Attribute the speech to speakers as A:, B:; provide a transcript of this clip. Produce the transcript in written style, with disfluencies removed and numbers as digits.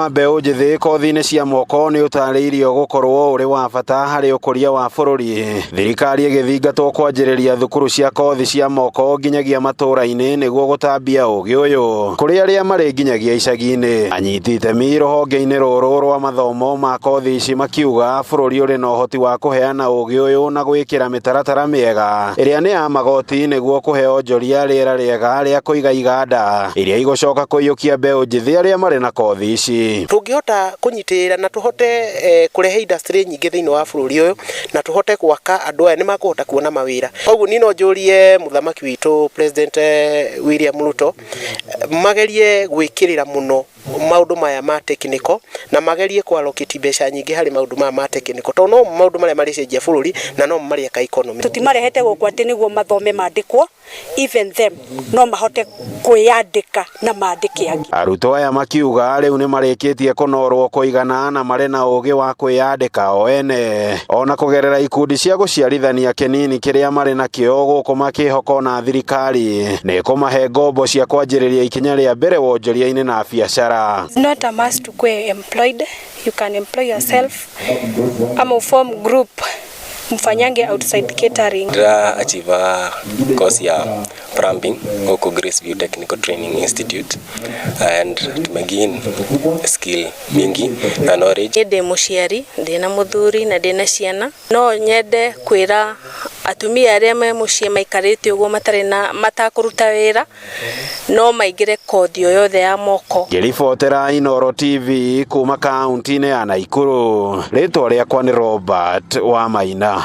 A: Wa mbeũ njĩthĩ kothi-inĩ cia moko nĩ ũtarĩirio gũkorwo ũrĩ wa bata harĩ ũkũria wa bũrũri. Thirikari ĩgĩthingatwo kwanjĩrĩria thukuru cia kothi cia moko nginyagia matũũra-inĩ nĩguo gũtambia ũgĩ ũyũ kũrĩ arĩa marĩ nginyagia icagi-inĩ. Anyiti itemi rũhonge-inĩ rũrũ rwa mathomo ma kothi ici makiuga bũrũri ũrĩ na ũhoti wa kũheana ũgĩ ũyũ na gwĩkĩra mĩtaratara mĩega ĩrĩa nĩ ya magoti nĩguo kũhe onjoria rĩera rĩega rĩa kũiga iganda iria igũcoka kũiyũkia mbeũ njĩthĩ arĩa marĩ na kothi ici.
B: Tũngĩhota kũnyitĩrĩra na tũhote kũrehe industry nyingĩ thĩinĩ wa bũrũri ũyũ na tũhote gwaka, andũ aya nĩ makũhota kuona mawĩra. Koguo niĩ no njũrie mũthamaki witũ, President William Ruto, magerie gwĩkĩrĩra mũno maũndũ maya ma technical na magerie kũ allocate mbeca nyingĩ harĩ maũndũ maya ma technical, tondũ no maũndũ marĩa marĩcenjia bũrũri na no marĩaka economy.
C: Tũtimarehete gũkũ atĩ nĩguo mathome mandĩkwo, even them no mahote kwĩyandĩka na mandĩke angĩ.
A: Arutwo aya makiuga rĩu nĩ marĩkĩtie kũnorwo kũigana na marĩ na ũgĩ wa kwĩyandĩka o ene ona kũgerera ikundi cia gũciarithania kĩnini kĩrĩa marĩ nakĩo gũkũ makĩhoka na thirikari nĩ kũmahe ngombo cia kwanjĩrĩria ikinya rĩa mbere wonjoria-inĩ na biacara.
D: It's not a must to go employed. You can employ yourself ama form group mfanyange outside catering.
E: Ndĩra achieve course ya plumbing gũkũ Grace View Technical Training Institute and tumegain skill mingi na knowledge.
F: Niĩ ndĩ mũciari, ndĩna mũthuri na ndĩna ciana. No nyende kwĩra atumia arĩa me mũciĩ maikarĩte ũguo matarĩ na matakũruta wĩra, no maingĩre kothi o yothe ya moko.
A: Ngĩribotera Inooro TV kuma kaunti-inĩ ya Nakuru, rĩtwa rĩakwa nĩ Robert Wamaina.